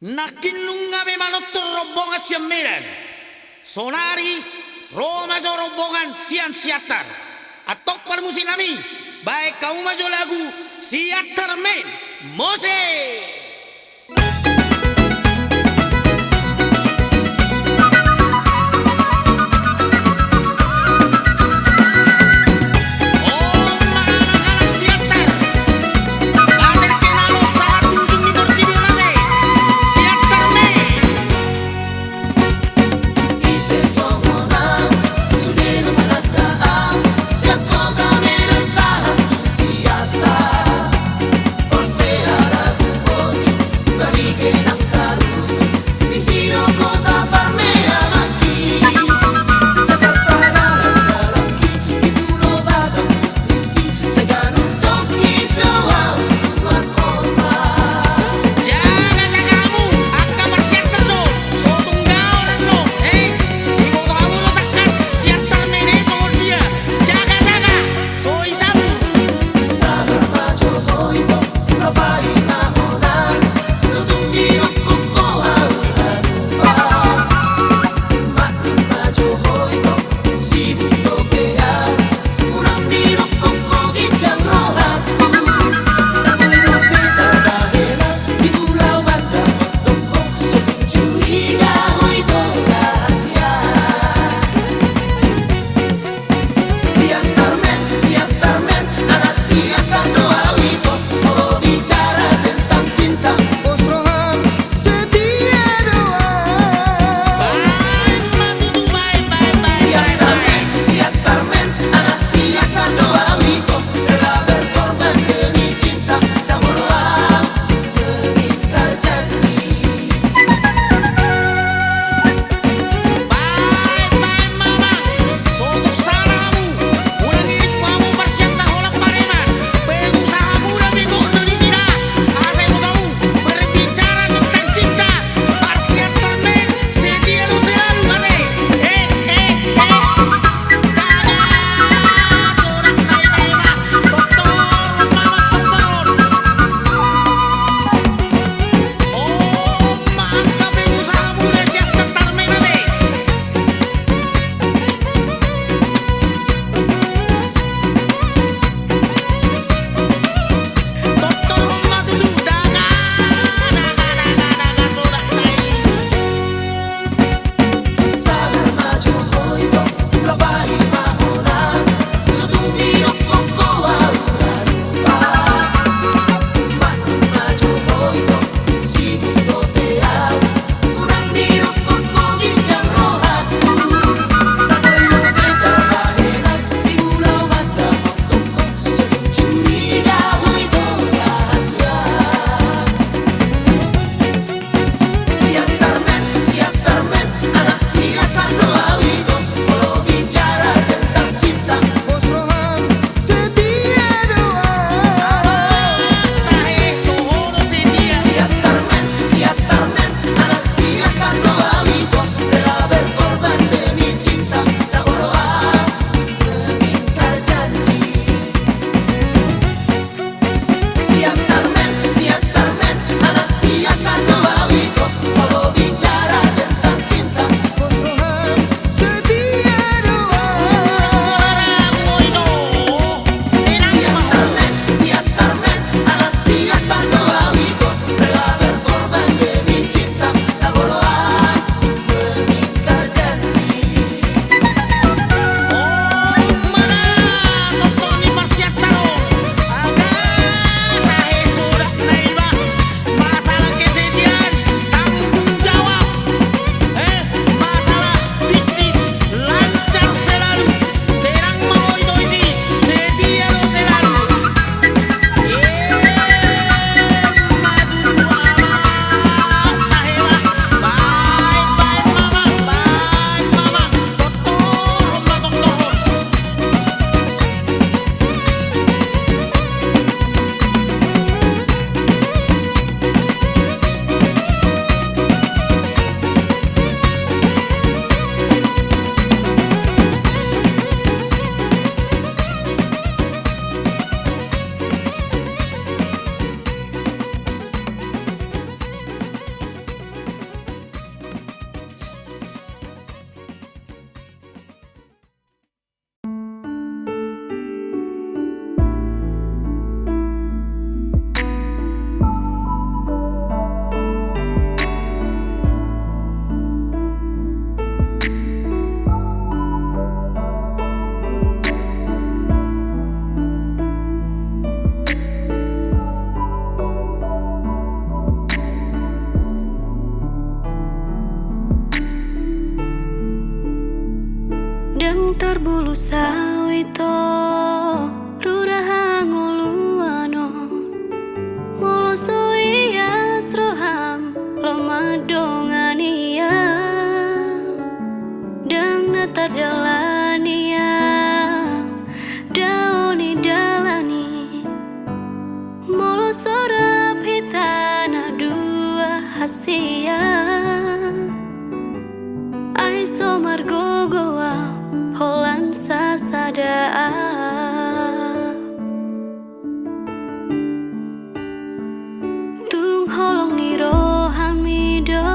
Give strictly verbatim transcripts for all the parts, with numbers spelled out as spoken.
Nangkin nunga be manortor rombongan sian Medan. Sonari ro ma jo rombongan sian Siantar. Antong parmusiknami, baen hamu ma jo lagu Siantar Men. Mose! Au ito rura hangoluan on, molo so ias roham lomo mandongani au, ndang na tardalani au dao ni dalan i. Molo so rap hita na dua hasian, ai so margogo au holan sasada au. Tung holong ni rohami do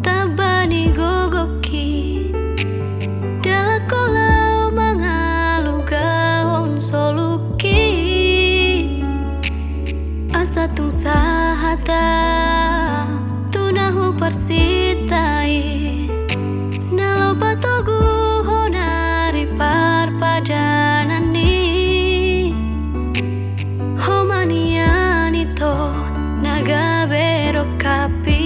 tamba ni gogongki, dalanku laho mangalugahon soluki. Asa tung sahat au tu na huparsinta i, na laho patoguhon ari parpadanan i. Ho ma nian ito na gabe rongkap i.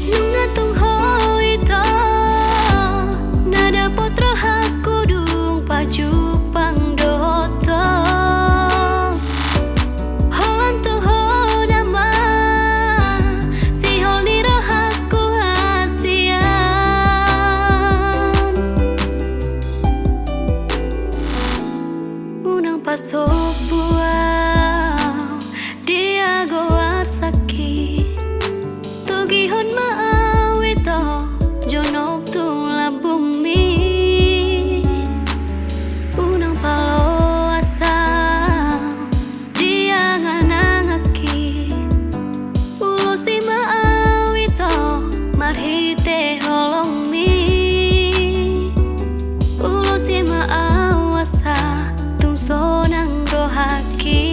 Nunga tung ho ito na dapot rohangku dung pajumpang dohot ho. Holan tu ho nama sihol ni rohangku hasian. Unang pasombu au di agoan sangkit. Togihon ma au ito jonok tu lambungmi. Unang paloas au di angan-anganki. Ulosi ma au ito marhite holongmi. Ulosi ma au asa tung sonang rohangki.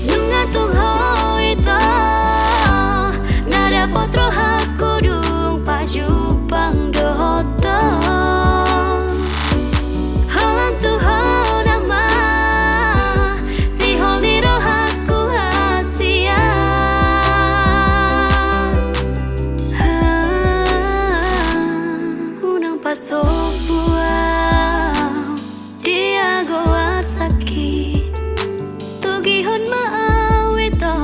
Nunga tung ho ito na dapot rohangku dung pajumpang dohot ho. Holan tu ho nama sihol ni rohangku hasian. Unang pasombu au di agoan sangkit. Togihon ma au ito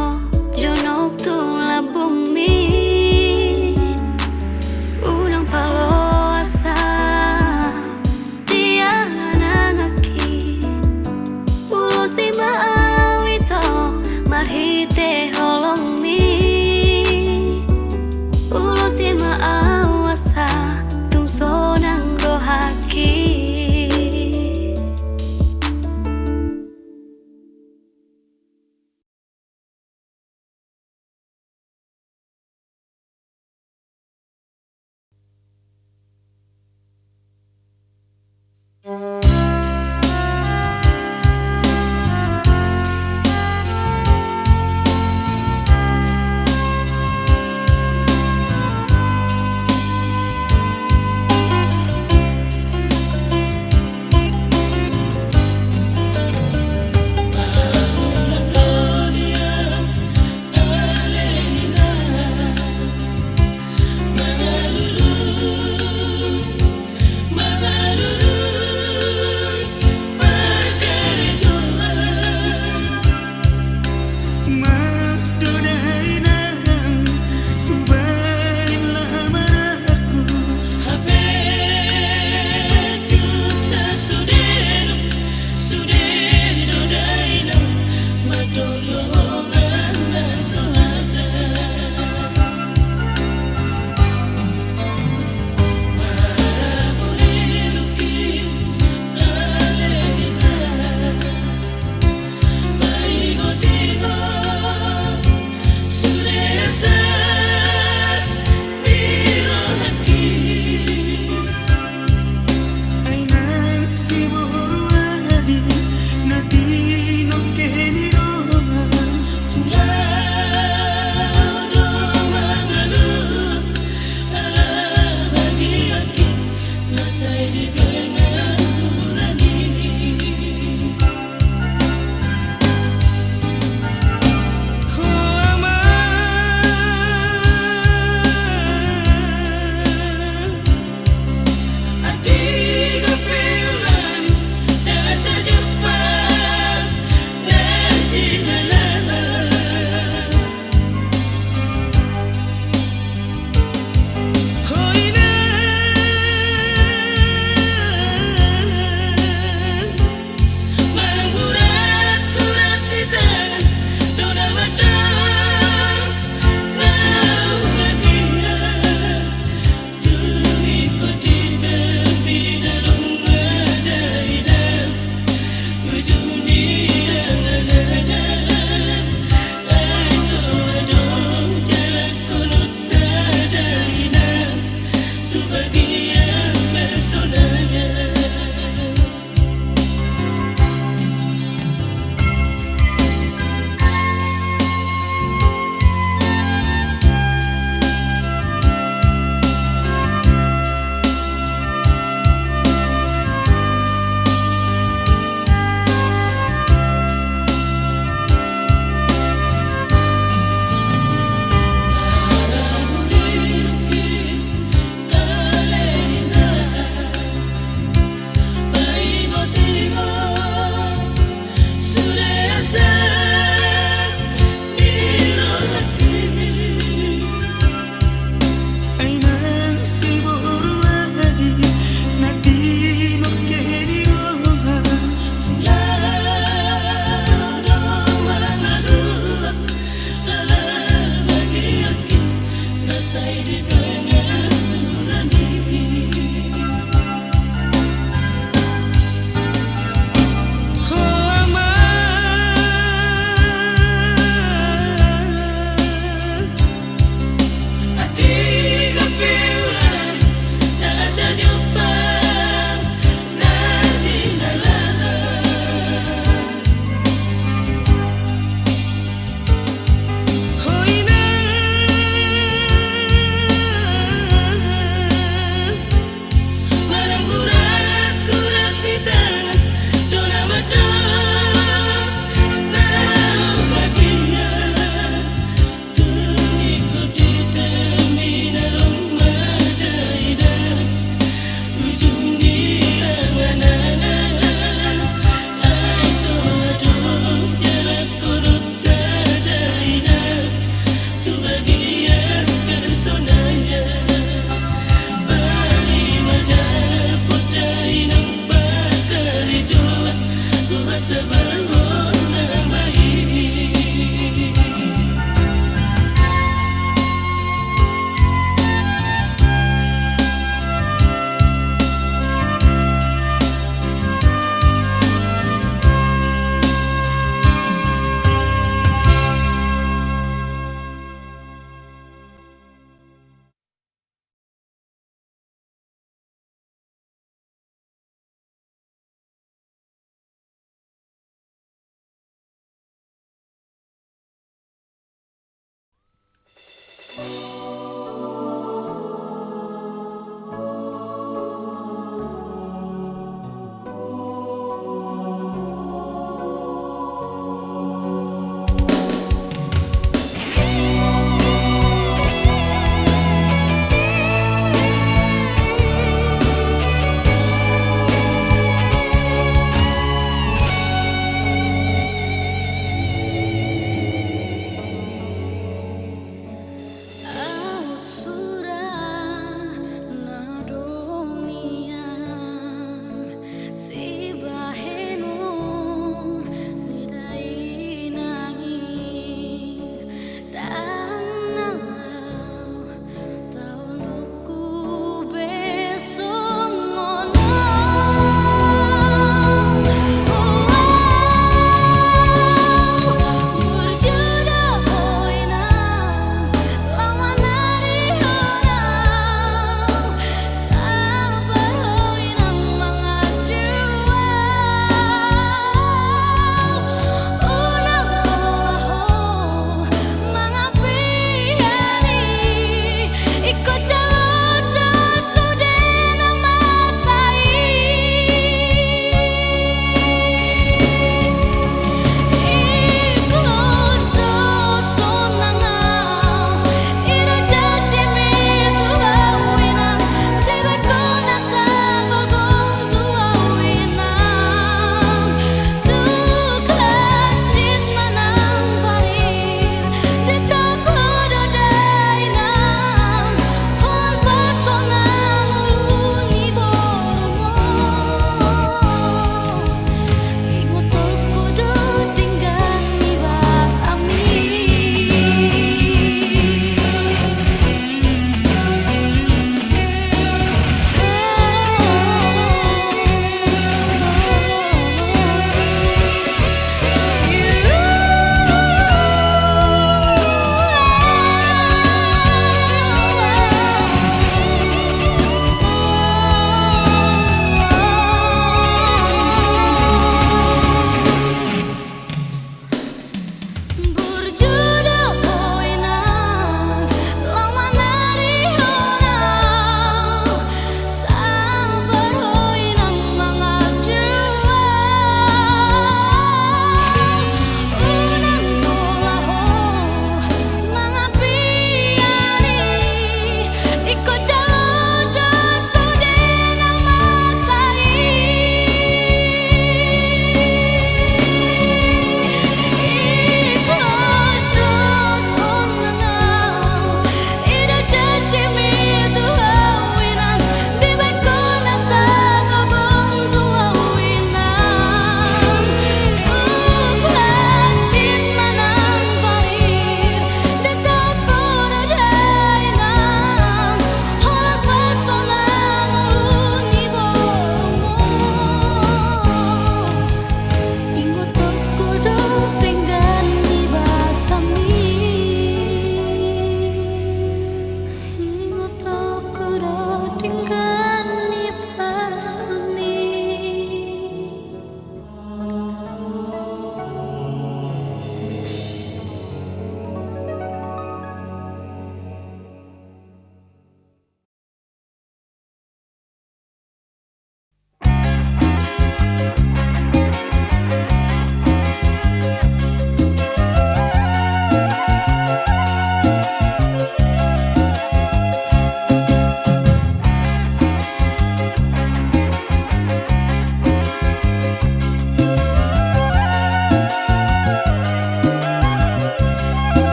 jonok tu lambungmi. Unang paloas au di angan-anganki. Ulosi ma au ito marhite holongmi. Ulosi ma au asa tung sonang rohangki.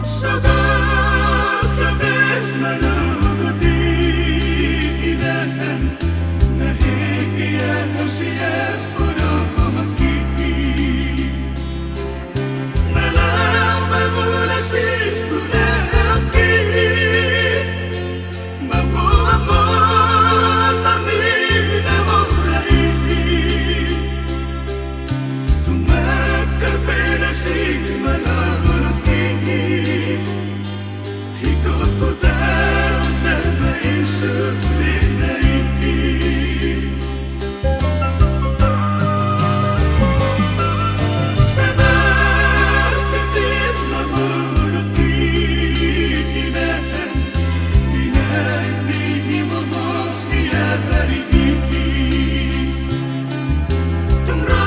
Sabar gabe manogoti inang, na hea sian podohononki. Na laho mangula siulaonki. Mamboan motor ni na mora i. Tung mangkar pe na simalolongki. Ingkon hutaon nama i sude na i. Sabar titir ma ho dohononki inang, binahen ni momo ni ari i. Tung ro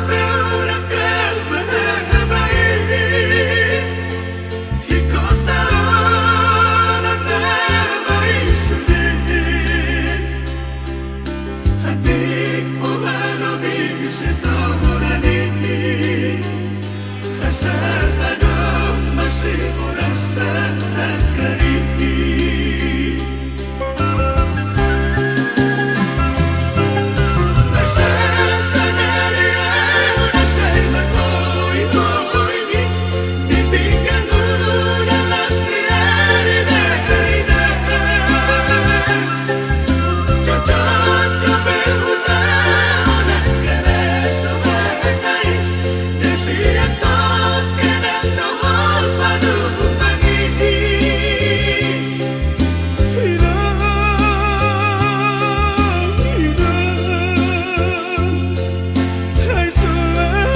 pe unang kal mahabari. Ingkon taonon nama i sude. Atik pola lobi setoran i. Asa adong masiborasan nangkaning i. Marsasadari au na sai marhoihoi, ditinggang udan las ni ari dainang. Cocok dope hutaon angka na so hata i, na sian tongkin nang dohot panumpang i. Inang, inang, ai so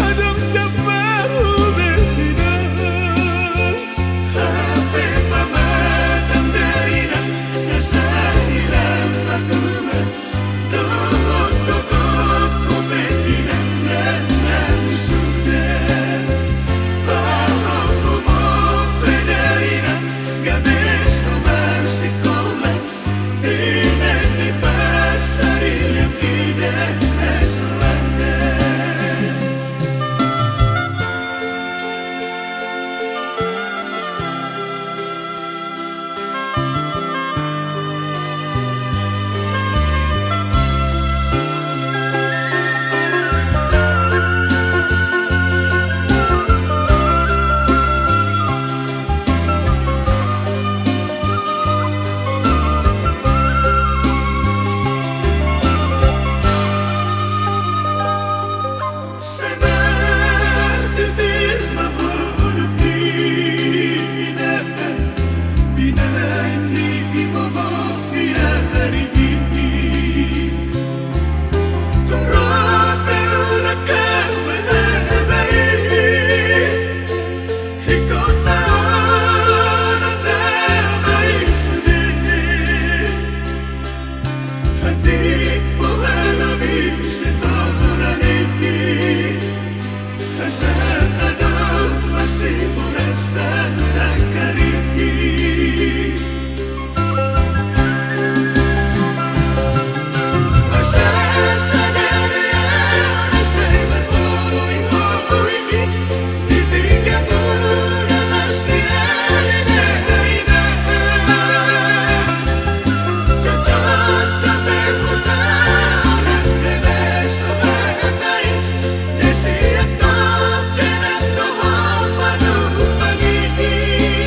adong jambarmu be inang. Hape pamatang dainang, na sai lam matua. Dohot gogo pe inang nang sude. Pahompu pe dainang, gabe so marsikola. Inang ni pasarian i da na so ada. Sabar titir ma ho dohononki inang, binahen ni momo ni ari i. Tung ro pe unang kal mahabari. Ingkon taonon nama i sude. Atik pola lobi setoran i. Asa adong masiborasan nangkaning i. Marsasadari au na sai marhoihoi, ditinggang udan las ni ari dainang. Cocok dope hutaon angka na so hata i, na sian tongkin nang dohot panumpang i.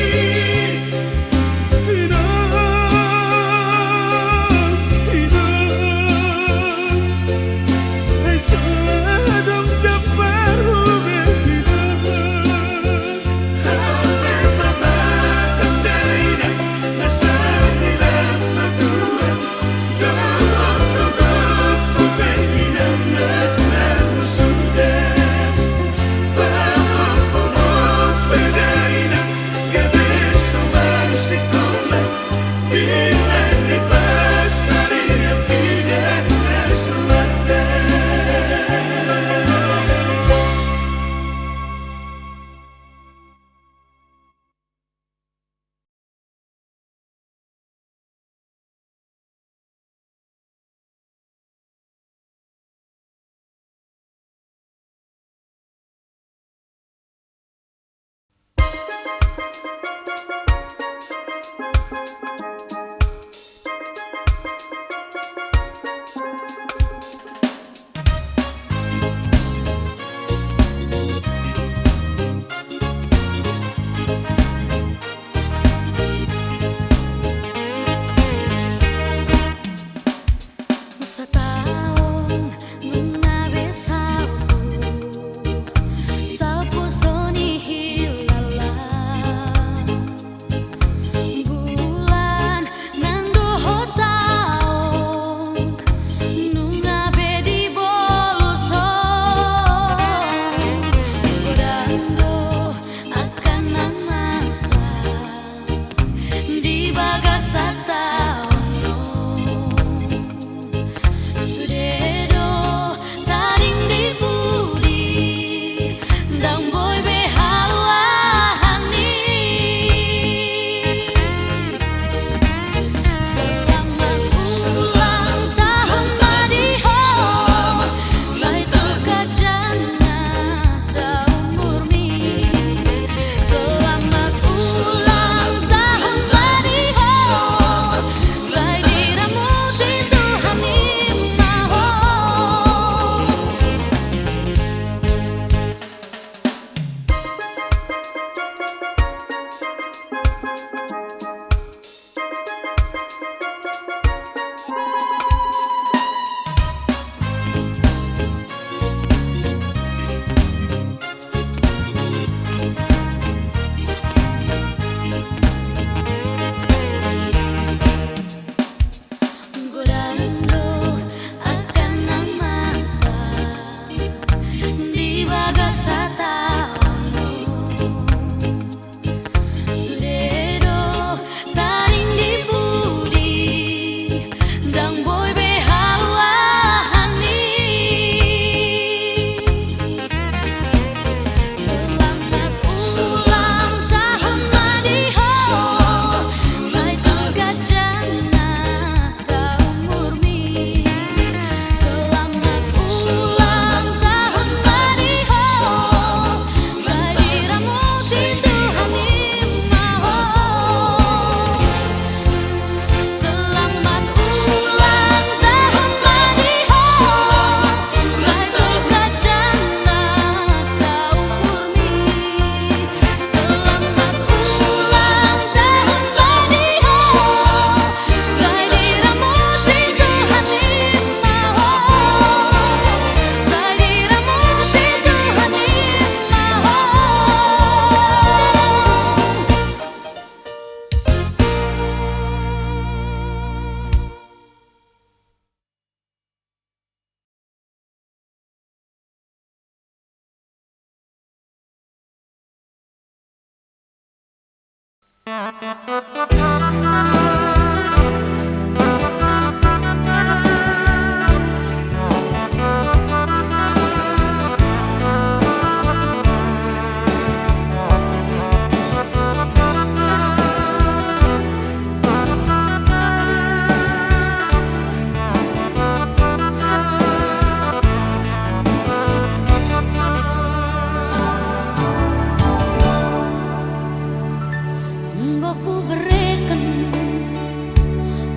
Hubereken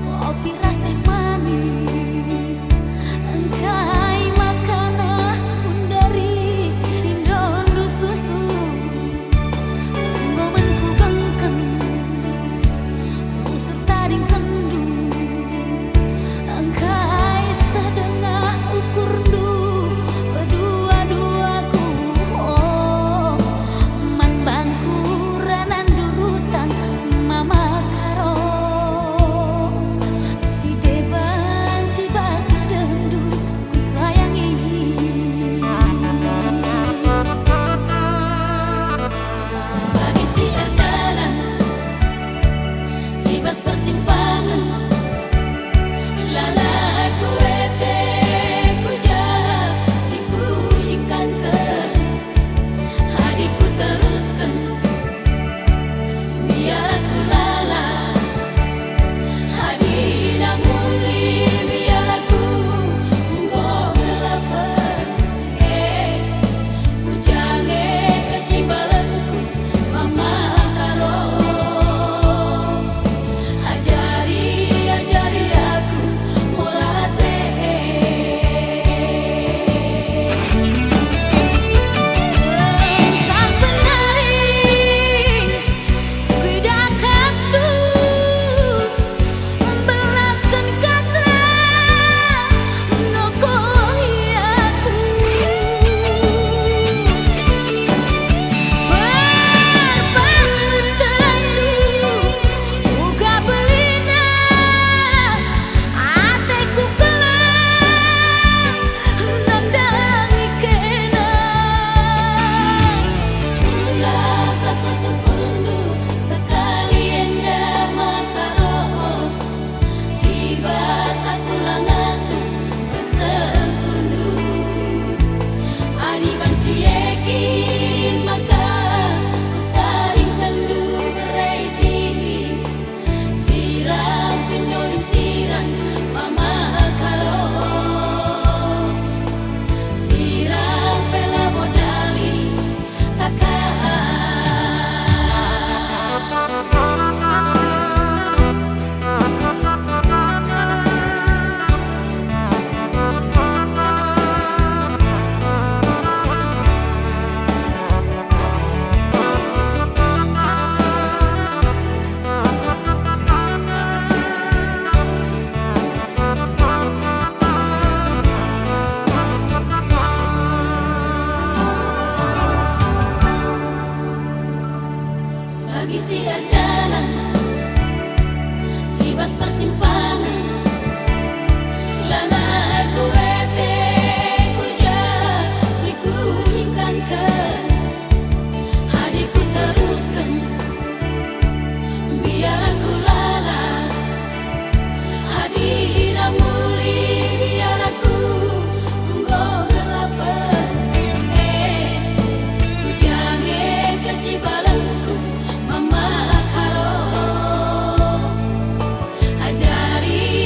kopi ras teh manis, engkai ma hona hundari, tindondu susu. Gomen hugengken, husur tadingkendu, engkai sadengah ukurndu, paduaduaku, o, manbangku ranan durutang, mama karo, sidebang cibal tadengdu, kusayang i. Bagi si erdalan, di bas persimpangan, lalai kuete kuja si hujingkangken, hadi kuterusken, biar aku lala, hadi na muli biar aku nggo gelapan, eh, kujange kecibalanku. Mama karo, ajari, ajari aku mora ate. Engkang penari kuidak hangtu, belaskan kata nogohi aku. Parpar terandu uga belina, ateku kelang nandangi kena. Ulas aku tukurnu sekali enda makarohon. Ibas aku langasu pesengkundu. Adi bang siekin maka kutaringkandu bereti. Sirang pindo di sirang mama karo. Sirang pela bodali. Bagi si erdalan, ibas persimpangan, lanai kuete kuja si hujingkangken, hadi kuterusken, biar aku lala, hadi na muli biar aku nggo gelapan, eh, kujange kecibalanku mama karo. Ajari,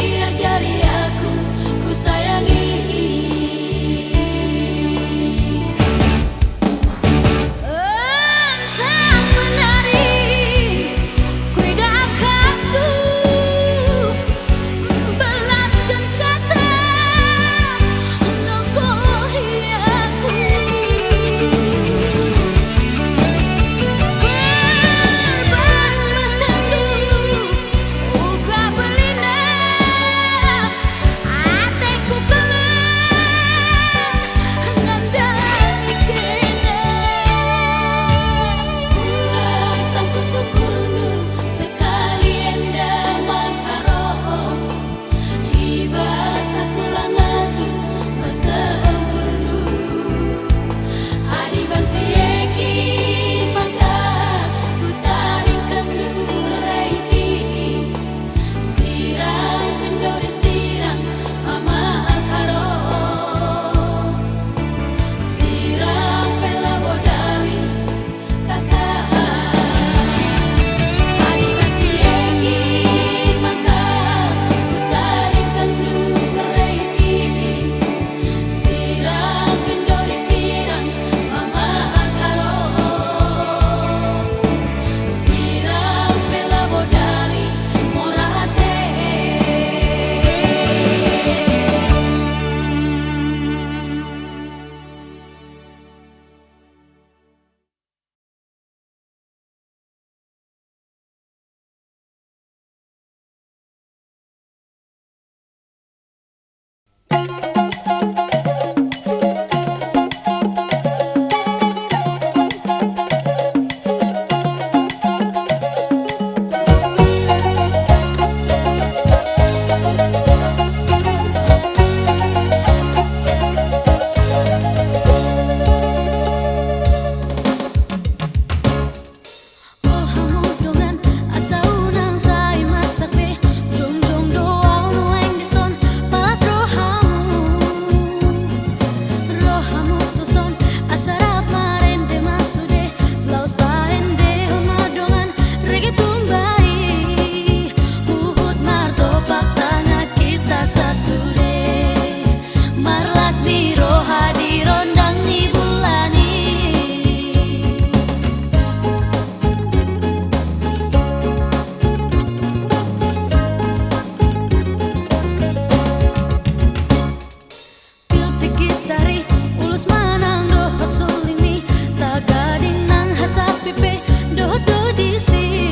Oto disi,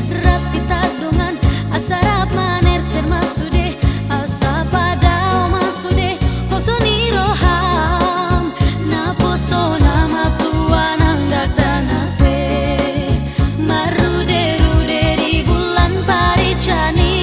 rap hita dongan, asa rap manerser ma sude, asa padao ma sude, hoso ni roham, naposo na matua nang dakdanak pe, marrude-rude di bulan parican i.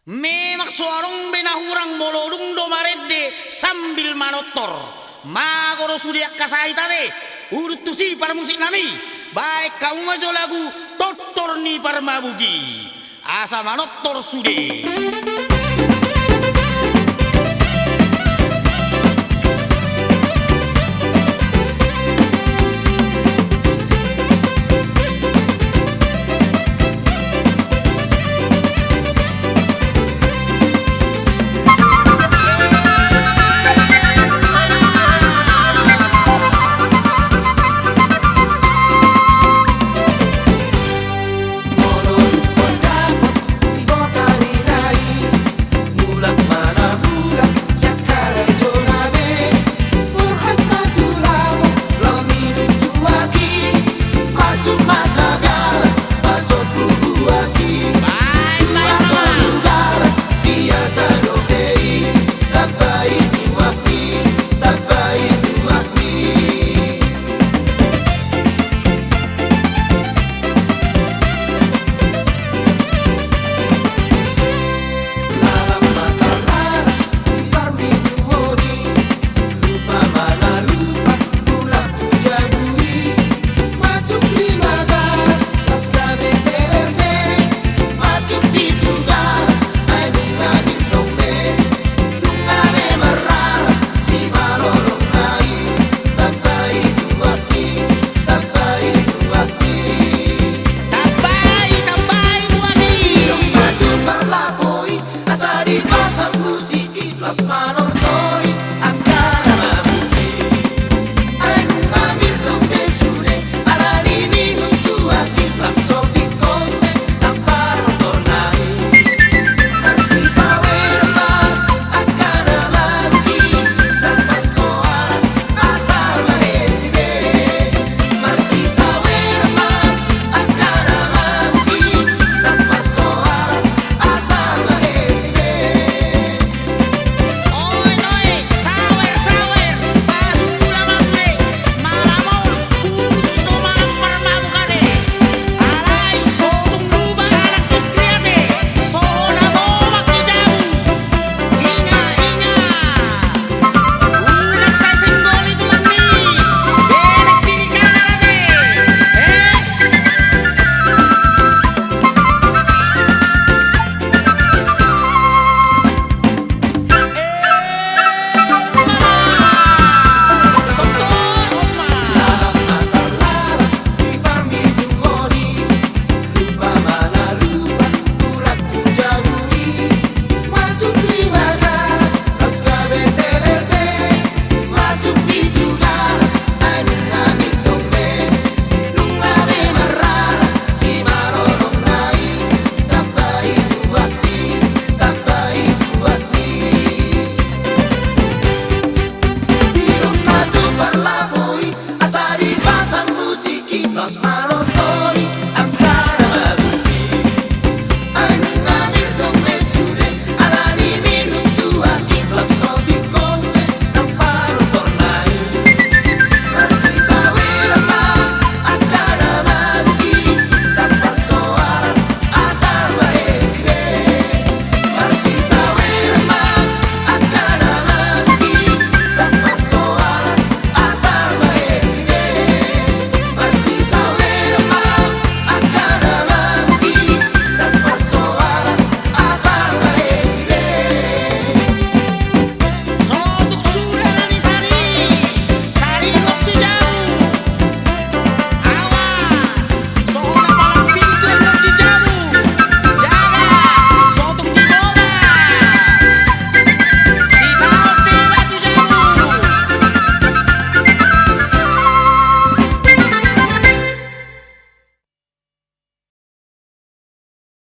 Memang so adong be na hurang molo dung do marende sambil manortor. Mago do sude angka sahit ate, udut tusi parmusik nami, baen hamu ma jo lagu Tortor ni Parmabuk i. Asa manortor sude.